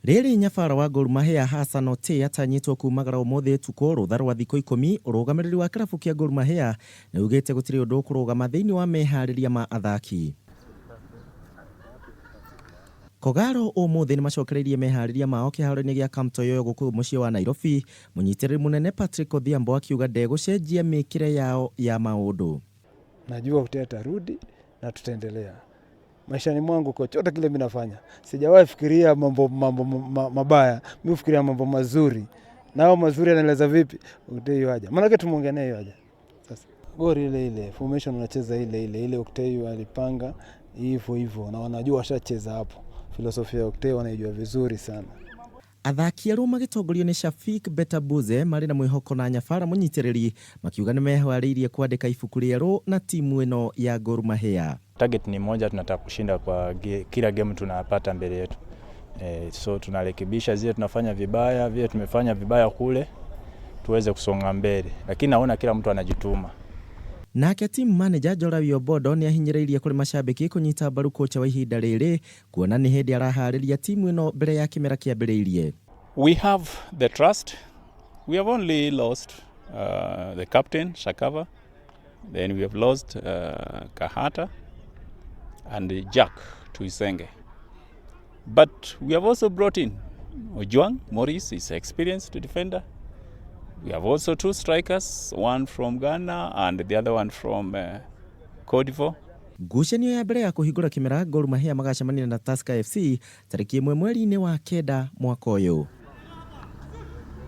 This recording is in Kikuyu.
Rĩrĩ nyabara wa Gor Mahia Hassan Ottey atanyĩtwo kumagara ũmũthĩ ũtukũ rũtha rwa thikũ ikũmi, ũrũgamĩrĩri wa kĩrabu kĩa Gor Mahia nĩugĩte gũtirĩ ũndũ ũkũrũgama thĩinĩ wa meharĩria ma athaki. Kogalo ũmũthĩ nĩmacokereirie meharĩria mao kĩharo-inĩ gĩa Camp Toyoyo gũkũ mũciĩ wa Nairobi, mũnyitĩrĩri mũnene Patrick Odhiambo akiuga ndegũcenjia mĩkĩre yao ya maũndũ. Najua Oktay atarudi na tutaendelea maishani mwangu, chochote kile mimi nafanya sijawahi fikiria mambo, mambo mabaya, mimi hufikiria mambo mazuri, na hayo mazuri yanaeleza vipi Oktay haja, maanake tumeongea naye haja. Sasa gori ile ile formation unacheza ile ile ile, Oktay alipanga hivyo hivyo, na wanajua washacheza hapo. Filosofia ya Oktay wanaijua vizuri sana. Athaki erũ magĩtongorio nĩ Shafik Betabuze marĩ na mwĩhoko na Nyabara mũnyitĩrĩri makiuga nĩ meharĩirie kwandĩka ibuku rĩerũ na timu ĩno ya Gor Mahia. Target ni moja, tunataka kushinda kwa kila game tunapata mbele yetu. So tunarekebisha zile tunafanya vibaya, vile tumefanya vibaya kule tuweze kusonga mbele, lakini naona kila mtu anajituma. Nake team manager Jorawi Obodo nĩ ahinyĩrĩirie kũrĩ macambĩki kũnyita mbaru kocha wa ihinda rĩrĩ kuona nĩ hĩndĩ araharĩria timu ĩno mbere ya kĩmera kĩambĩrĩirie. We have the trust. We have only lost the captain, Shakava. Then we have lost Kahata and Jack Tuisenge. But we have also brought in Ojwang Maurice, is experienced defender. We have also two strikers, one from Ghana and the other one from Cote d'Ivoire. Ngucanio ya mbere ya kũhingũra kĩmera Gor Mahia magacemania na Tusker FC tarĩki 1 mweri-inĩ wa 9 mwaka ũyũ.